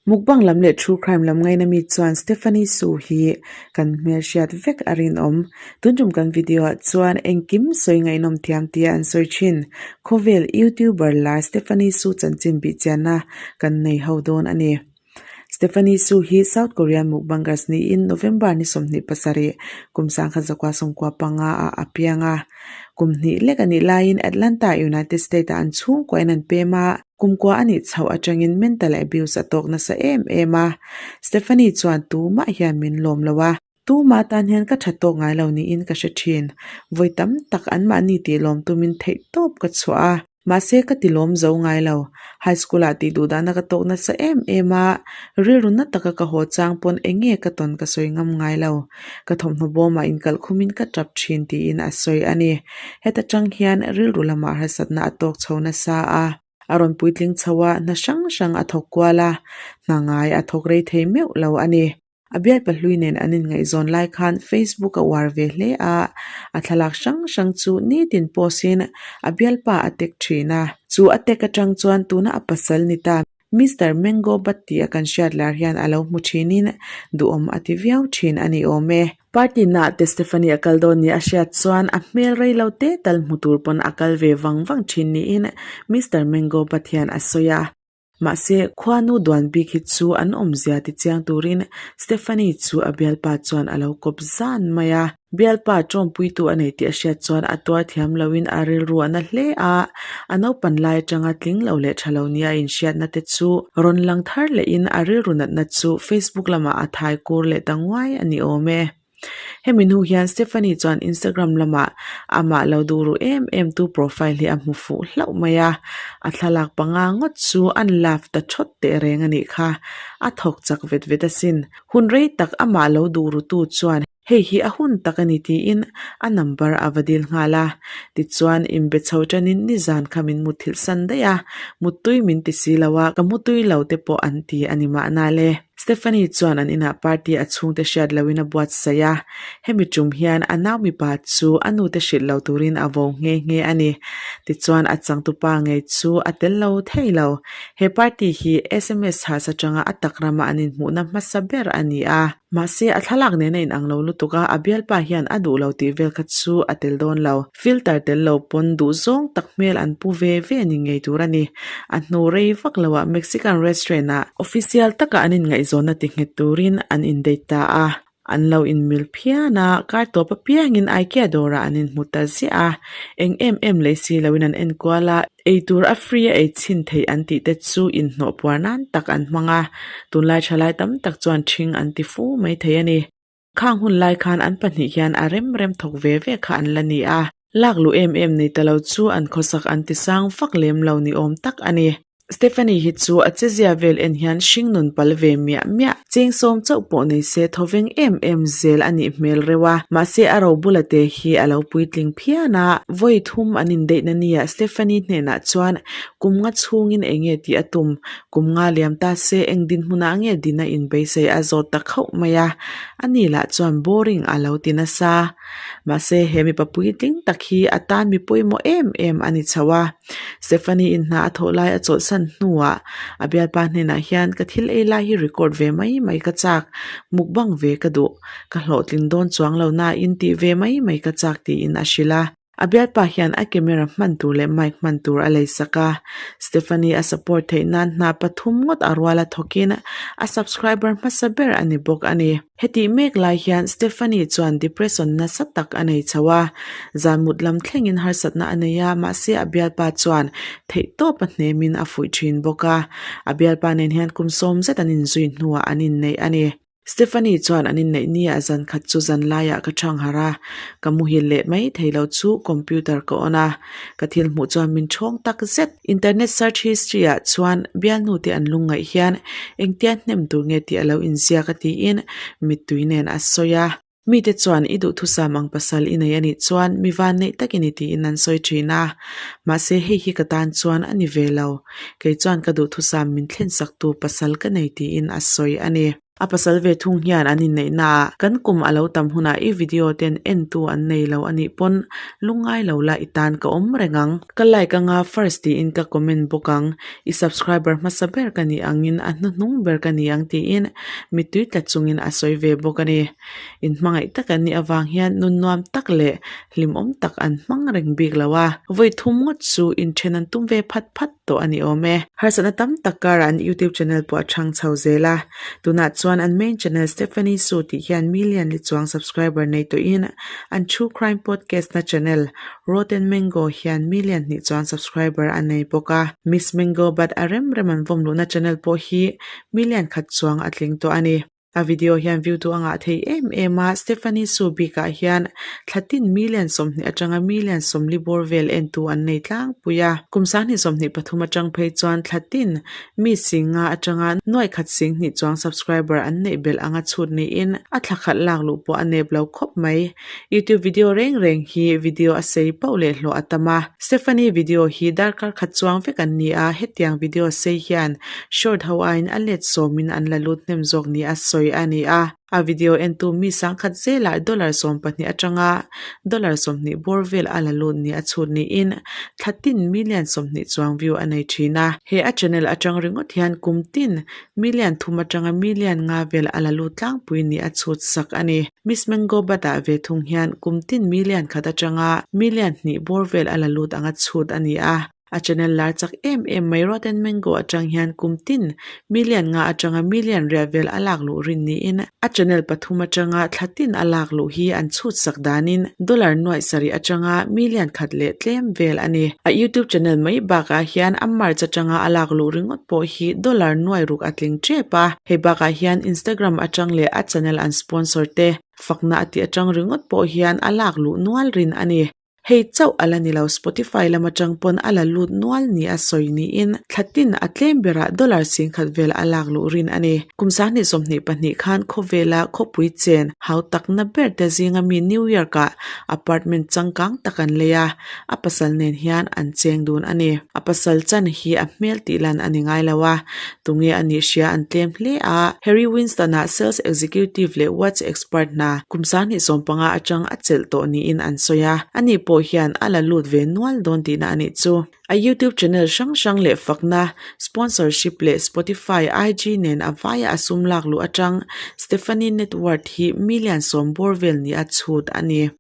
Mukbang lam leh true crime lam ngaina mi chuan Stephanie Su hi kan hmelhriat vek a rinawm. Tun tum kan video ah chuan engkim sawi ngaihnawm thiam tia an sawi thin. Khawvel YouTuber lar Stephanie Su chanchin bihchianna kan nei ho dawn a ni. Stephanie Su hi South Korean mukbangers niin November ni 27 kum 1995 ah a piang a. Kum hnih lek a nih laiin Atlanta, United States ah an chhungkuain an pem a. Kumkua a nih chhoh atangin mental abuse a tawk nasa em em a, Stephanie chuan tumah hian min lawm lo a, tumah tan hian ka tha tawk ngai lo niin ka hre thin. Vawi tam tak anmahni tih lawm tumin theih tawp ka chhuah a, mahse ka ti lawm zo ngai lo. High school ah tih duh dahna ka tawk nasa em em a, rilru na taka ka haw chang pawn eng nge ka tawn ka sawi ngam ngai lo. Ka thawmhnaw bawmah inkalh khumin ka tap thin tiin a sawi a ni. Heta tang hian rilru lamah harsatna a tawk chho nasa a, a rawn puitling chho a, hna hrang hrang a thawk kual a, hna ngai a thawk rei thei meuh lo a ni. A bial pahlui nen an inngaihzawn lai khan Facebook a uar ve hle a, a thlalak hrang hrang chu nitin post in a bialpa a tek thin a. Chu a tek atang chuan tuna a pasal ni ta Mister Mango Bat tih a kan hriat lar hian a lo hmu thinin duhawm a ti viau thin a ni awm e. Party na te Stephanie a kal dawn ni a hriat chuan a hmel rei lo te tal hmu tur pawn a kal ve vang vang thin niin Mister Mango Bat hian a sawi a. Mahse, khuanu duan bik hi chu an awmzia ti chiang turin Stephanie chu a bialpa chuan a lo kawp zan mai a. Bialpa tawmpuitu a nei tih a hriat chuan a tuar thiam loin a rilru a na hle a, a naupan lai atanga tling lo leh tha lo nia inhriatna te chu rawn lang thar lehin a rilru natna chu Facebook lamah a thai kur leh ta nguai a ni awm e. Hemi hnu hian Stephanie chuan Instagram lamah amah lo duh ru em em tu profile hi a hmu fuh hlauh mai a, a thlalak panga ngawt chu an love ta thawt teh reng a nih kha, a thawk chak vet vet asin. Hun rei tak amah lo duh rutu chuan Hei hi a hun tak a ni tiin a number a va dil nghal a. Tichuan inbe chho tanin nizan kha min mutthilh san daih a, muttui min ti si lo a, ka mutui lo te pawh an ti a ni mahna le. Stephanie chuan an inah party a chhungte hriat loin a buatsaih a, hemi tum hian a nau mipa chu a nute hrilh lo turin a vo nghe nghe a ni. Tichuan a changtupa ngei chu a tel lo thei lo. He party hi sms has atanga a tak rama an inhmuhna hmasa ber a ni a. Mahse, a thlalak nena inang lo lutuk a, a bialpa hian a duh lo tih vel kha chu a tel dawn lo. Filter tel lo pawn duh zawng tak hmel an pu ve ve ni ngei tur a ni. A hnu rei vak loah Mexican restaurant ah official taka an inngaihzawnna ti nghet turin an indate ta a. An lo inmil phian a, kar tawp apiangin Ikea dawrah an inhmu ta ziah a. Eng em em lei si loin an enkual a. Ei tur a free a ei chhin theih an tih te chu inhnawh puar nan tak an hmang a, tunlai thalai tam tak chuan ṭhing an ti fu mai thei a ni. Khang hun lai khan an pahnih hian a rem rem thawk ve ve kha an la ni a, lak luh em em nei ta lo chu an khawsak an ti sang vak lem lo ni awm tak a ni. Stephanie hi chu a chezia vel en hian hringnun pal ve miah miah. Cheng sawm chauh pawh nei se thawveng em em zel a nih hmel reuh a, mahse a robula te hi a lo puitling phian a. Vawi thum an indeihna nia Stephanie hnenah chuan kum nga chhungin eng nge tih a tum, kum nga liam ta se eng dinhmunah nge din a inbeisei a zawt ta khauh mai a, ani lah chuan boring a lo ti nasa. Mahse he mipa puitling tak hi a tan mi pawimawh em em a ni chho a. Stephanie in hna a thawh lai a chawlhsan hnuah a bialpa hnenah hian ka thil ei lai hi record ve mai mai ka chak, mukbang ve ka duh, ka hlawhtling dawn chuang lo nain tih ve mai mai ka chak tiin a hrilh a. A bialpa hian a camera hman tur leh mic hman tur a lei sak a, Stephanie a support theih nan hna pathum ngawt a rual a thawkin a subscriber hmasa ber a ni bawk a ni. Hetih mek lai hian Stephanie chuan depression nasa tak a nei chho a, zan mut lam thlengin harsatna a nei a, mahse a bialpa chuan theihtawp a hnemin a fuih thin bawk a. A bialpa nen hian kum sawm zet an inzui hnuah an inneih a ni. Stephanie chuan an inneih nia zan khat chu zan laiah ka thang harh a, ka muhil leh mai thei lo chu computer ka on a, ka thil hmuh chuan min thawng tak zet. Internet search history ah chuan bialnu te an lungngaih hian engtia hnem tur nge tih a lo inziak a tiin mittui nen a sawi a. Mite chuan i duhthusam ang pasal i nei a nih chuan mi van neih tak i ni tiin an sawi thin a. Mahse hei hi ka tan chuan a ni ve lo. Kei chuan ka duhthusam min thlen saktu pasal ka nei tiin a sawi a ni. A pasal ve thung hian an inneihnaah kan kum a lo tam hunah i video ten entu an nei lo a nih pawn lungngai lo la i tan ka awm reng ang. Ka like anga first tiin ka comment bawk ang. I subscriber hmasa ber ka nih angin a hnuhnung ber ka ni ang tiin mittui tla chungin a sawi ve bawk a ni. Inhmangaih tak an nih avang hian nun nuam tak leh hlimawm tak an hmang reng bik lo a, vawi thum ngawt chu inthen an tum ve phat phat tawh a ni awm e. Harsatna tam tak karah an YouTube channel pawh a chhang chho zel a, tunah chuan an main channel Stephanie Su tih hian million li chuang subscriber nei tawhin an True Crime Podcast na channel Rotten Mango hian million hnih chuang subscriber a nei bawk a. Miss Mango But a rem rem an vawm luhna channel pawh hi million khat chuang a tling tawh a ni. A video hian view tu a ngah thei em em a, Stephanie Su bikah hian thla tin million 20 atanga million 40 bawr vel entu an nei tlangpui a. Kum 2023 atang phei chuan thla tin mi singa atanga nuaih khat sing hnih chuang subscriber an neih belh anga chhut niin a thla khat lak luh pawh a nep lo khawp mai. YouTube video reng reng hi video a sei pauh leh hlawh a tam a. Stephanie video hi darkar khat chuang vek an ni a, hetiang video sei hian short ho aiin a let sawmin an la lut hnem zawk ni a sawi a ni a. A video entu mi sangkhat zelah dollar 12 atanga dollar 20 bawr vel a la lut ni a chhut niin thla tin million 20 chuang view a nei thin a. He a channel atang ringawt hian kum tin million thum atanga million nga vel a la lut tlangpui ni a chhut sak a ni. Miss Mango Bat-ah ve thung hian kum tin million khat atanga million hnih bawr vel a la lut anga chhut a ni a. A channel lar chak em em mai Rotten Mango atang hian kum tin million nga atanga million riah vel a lak luh rin niin a channel pathum atanga thla tin a lak luh hi an chhut sak danin dollar nuaih sarih atanga million khat leh tlem vel a ni. A YouTube channel mai bakah hian a merch atanga a lak luh ringawt pawh hi dollar nuaih ruk a tling tep a. Hei bakah hian Instagram atang leh a channel an sponsor te fakna a tih atang ringawt pawh hian a lak luh nual rin a ni. Hei chauh a la ni lo, Spotify lam atang pawn a la lut nual ni a sawi niin thla tin a tlem berah dollar 10,000 vel a lak luh rin a ni. Kum 2022 khan khawvela khawpui chen hau takna ber te zinga mi New York-ah apartment changkang tak an lei a, a pasal nen hian an cheng dun a ni. A pasal chan hi a hmel tih lan a ni ngai lo a, tunge a nih hria an tlem hle a. Harry Winston-a sales executive leh watch expert hna kum 2015 atang a chelh tawh niin an sawi a, ani pawh hian a la lut ve nual dawn tihna a nih chu. A YouTube channel hrang hrang leh fakna, sponsorship leh Spotify, IG nen a vaia a sum lak luh atang Stephanie net worth hi million 10 bawr vel ni a chhut a ni.